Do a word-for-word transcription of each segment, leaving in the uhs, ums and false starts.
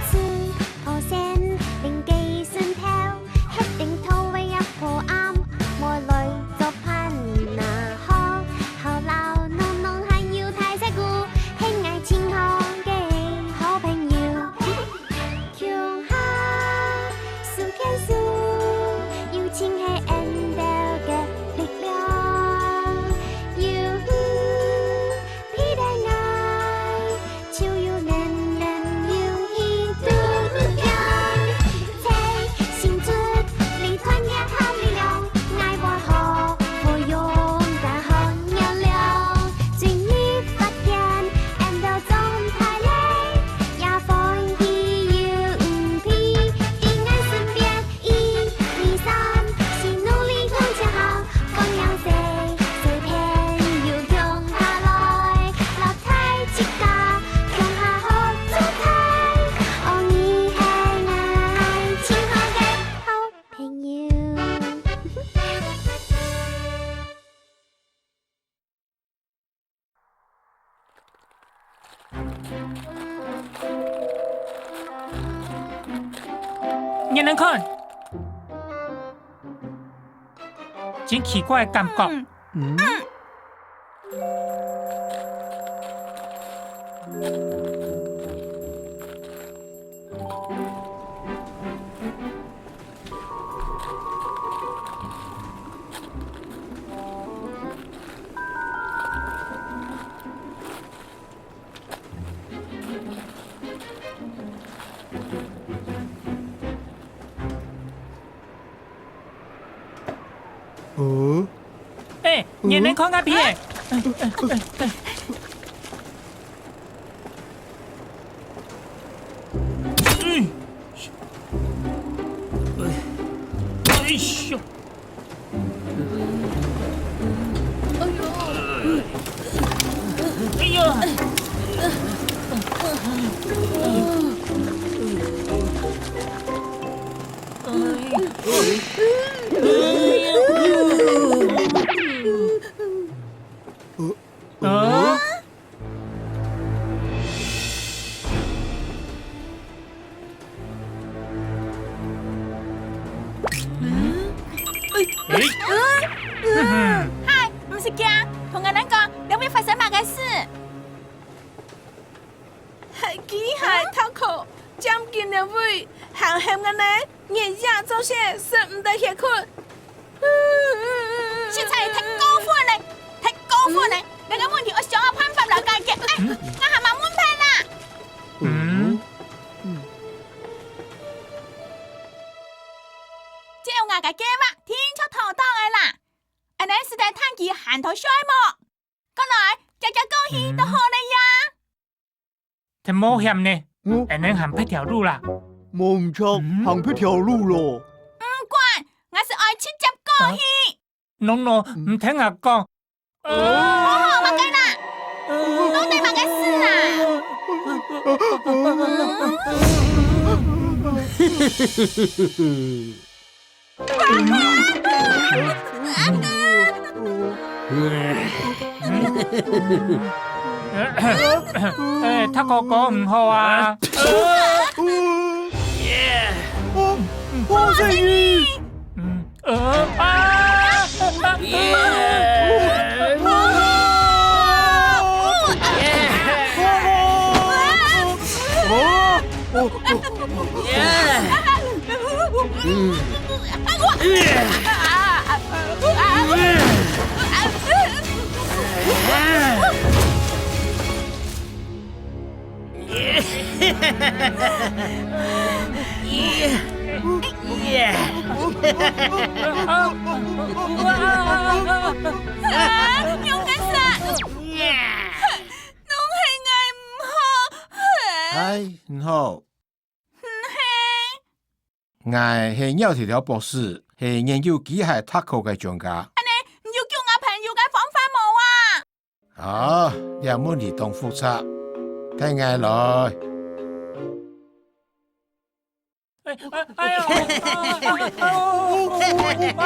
四頭身，另个身頭，黑頂頭尾也破暗，無來做伴那好，好老噥噥還有大細姑，係𠊎盡好个好朋友。 共下手牽手，友情係𫣆兜个力量。有你陪伴𠊎，就有能量勇氣度過。齊心出力，團結好力量，𠊎會好，會勇敢好熱量。 盡力發展，𫣆兜總大咧，也歡喜有你陪在𠊎身邊。一、二、三，四努力向前行，分享細細朋友共下來，摎大自家共下好做大。哦，你係𠊎盡好个好朋友。 你等看，真奇怪个感覺。嗯。嗯。 哦。哎，你等看該片。嗯。哎呦！哎呦！啊？嗯？哎！嗨，毋使驚，同𠊎等講，這位發生麼个事？ 係機械塔可佔據了位，還喊𠊎等日夜做事，食毋得歇睏。實在忒過分了，忒過分了！這个問題愛想個辦法來解決。哎，𠊎還吂問題啦。嗯？照𠊎个計畫，天就討到个啦。恁呢使得趁機還到睡目。 過來，遽遽過去就好了呀。忒冒險呢，嗯？恁呢行別條路啦。無毋著，嗯？行別條路咯。毋管，𠊎係愛直接過去。啊？No no，嗯。毋聽𠊎講。哦。好好，麼个啦？到底麼个事啊？嗯？ 哎，塔可哥，毋好啊！哦，哦，細魚！嗯，呃，啊！啊，仰結煞？攏係𠊎毋好。唉，毋好。毋係。𠊎係鳥仔條博士，係研究機械塔可个專家。恁呢，你有救吾朋友个方法無啊？ 啊，這問題當複雜，等𠊎來。哎，哎，哎喲，啊，啊，啊，啊，啊。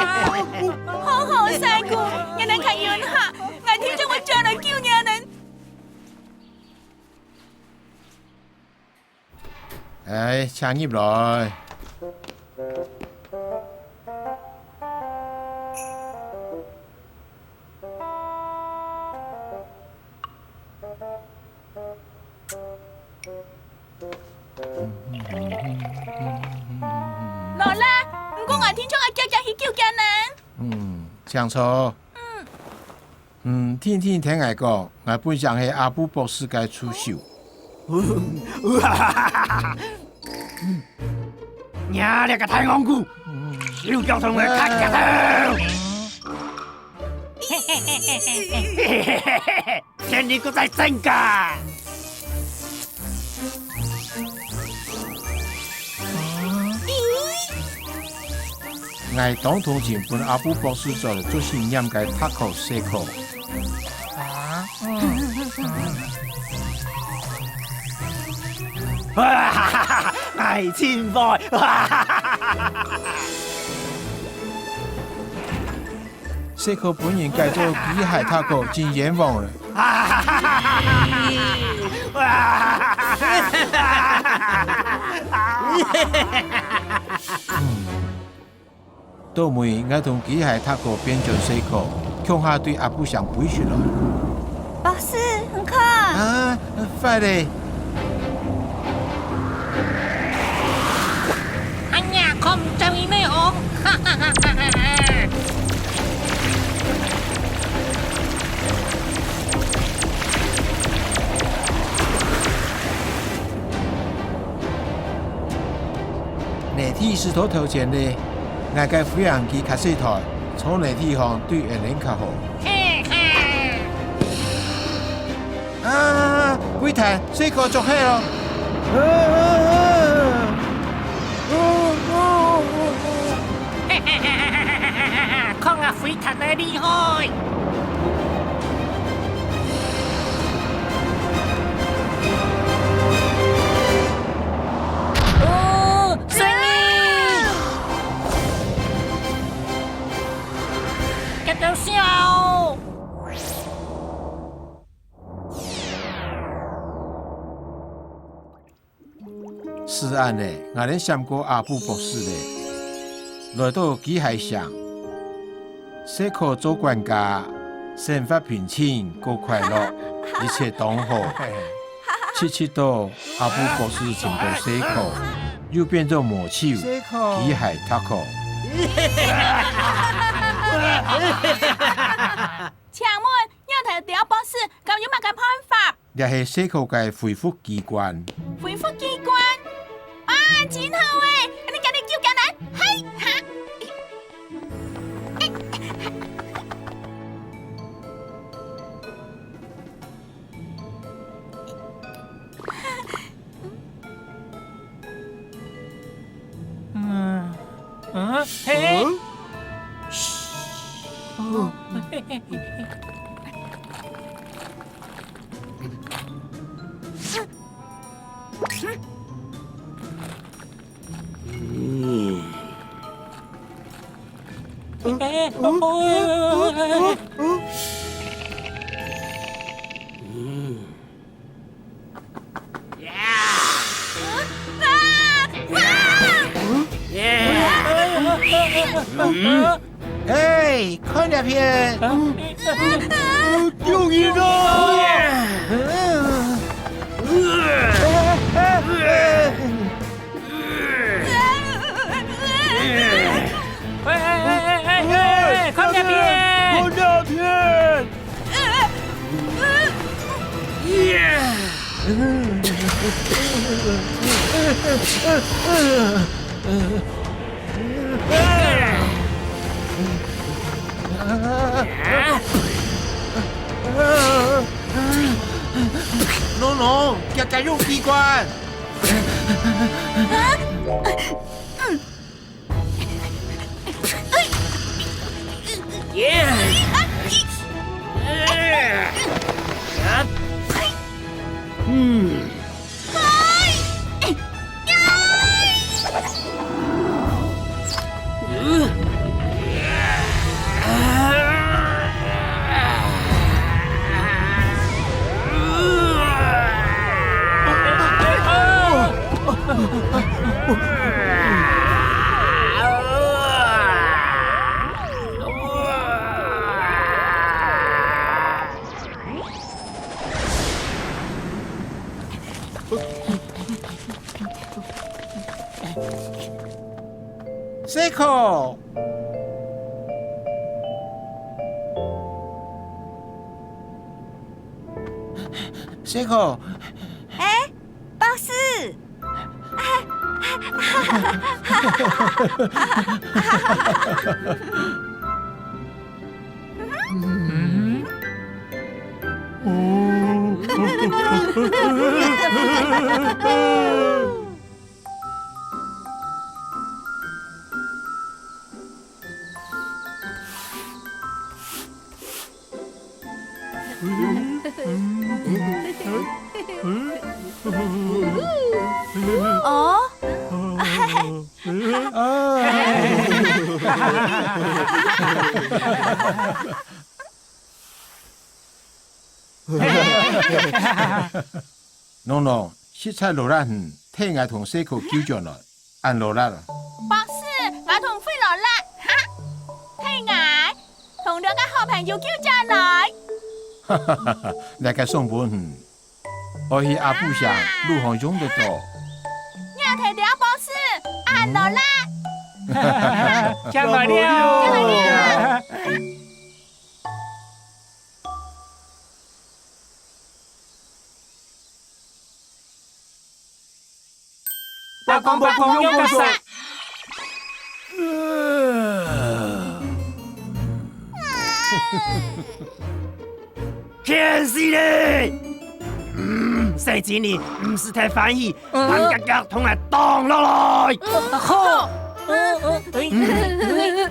好好，細姑，你哎，請入來。來啦，毋過𠊎聽講愛遽遽去救厥人。嗯，請坐。嗯。 嗯，定定聽𠊎講，𠊎本想係阿布博士个助手。你這個大戇牯，手腳動會較遽兜。騙你个在真个！ 𠊎當同情分阿布博士做了做實驗个Taco Seiko。啊？嗯。𠊎真會！Seiko分人改做機械Taco，真冤枉了。嗯。 到尾，𠊎同機械Taco變轉Seiko，共下對阿布箱飛出來。博士，你看！啊，壞咧！哎呀，看毋著你咩哦！哈哈哈哈哈哈！ 泥地石頭頭前咧，𠊎个飛行機較細台，坐泥地項對𠊎等較好。啊，飛彈，細可著火哦！看啊，飛彈个厲害！ 哦，細人！佢兜笑！係恁呢，𠊎等閃過阿布博士咧，來到機械城。細可做管家，生活平靜，過快樂，一切當好。 直直到阿布博士尋到細可，又變做魔獸，機械Taco。請問，仰頭鳥博士，敢有麼个辦法？這係細可个恢復機關。恢復機關？啊，真好欸！恁呢，今日救救人，嘿哈！ 嗯，嗯，嘿。哦。嗯。 嘿，看這片！救人啊！喂，喂，喂，看這片！看這片！ 喏喏，遽遽用機關！可。細可。哎，博士。嗯。 哦。喏喏，實在勞力你，替𠊎同細可救轉來，恁勞力啊！博士，𠊎同費勞力，哈！替𠊎同兩个好朋友救轉來。哈哈哈哈，這个送分你，愛去阿布城路項用得到。若提了博士，恁勞力。哈哈哈哈，正來了。正來了。 八公八婆用个啥？騙死你！嗯，細精靈，毋使忒歡喜，嗯。還遽遽同𠊎擋落來！好。嗯，嗯，哎。